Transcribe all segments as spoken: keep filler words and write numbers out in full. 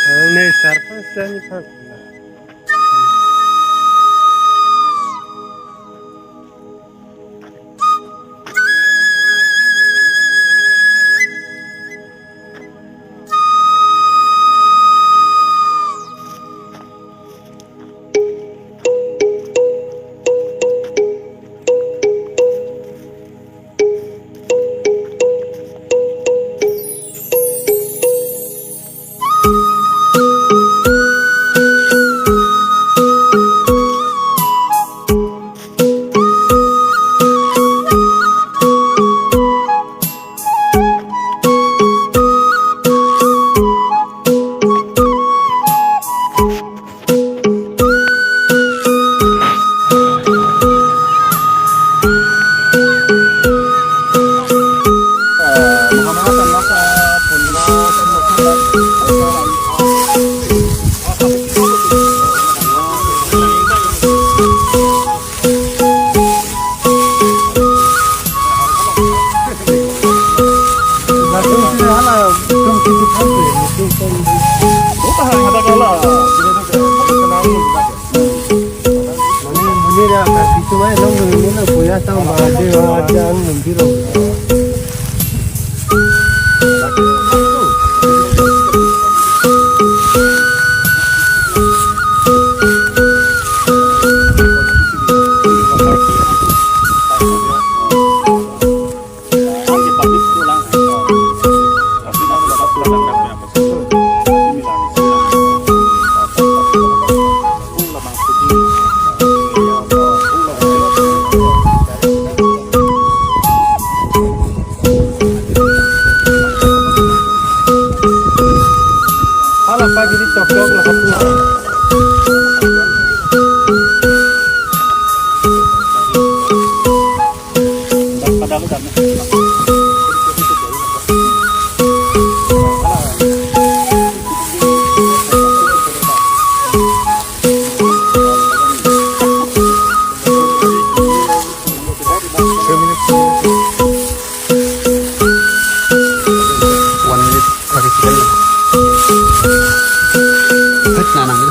Ang ne sarpang seni pang. Hala pagi di cokcok lah kapu. One minute, thirty second. Thik na nang.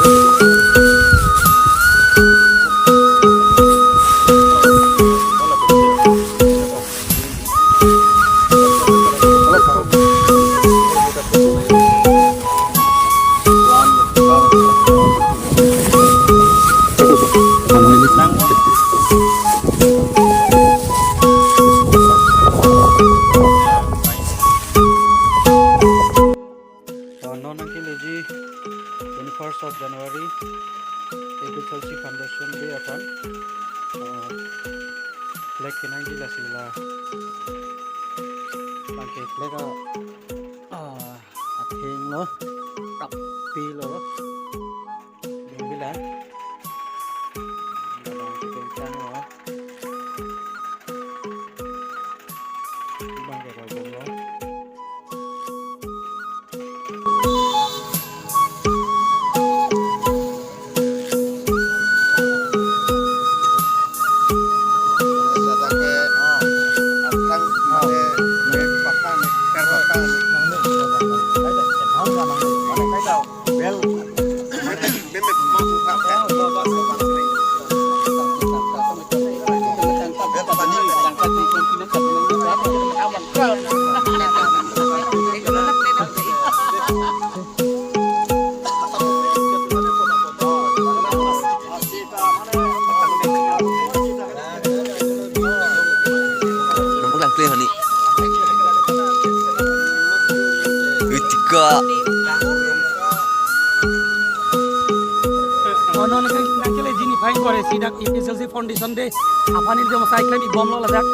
Oh, non nangkeleji twenty-first of January, A P H L C Foundation Day aphan. Oh, flag kenangji lasi la. Bangke flag a, ah, atheng lo, tapi lo. Dingbilang. Bang ke bang lo. Nang pulang kue hani. Ketika. Oh, non nangkeleji niphai kore si dak A P H L C Foundation Day aphan ili jom sai klem ibomlo ladak.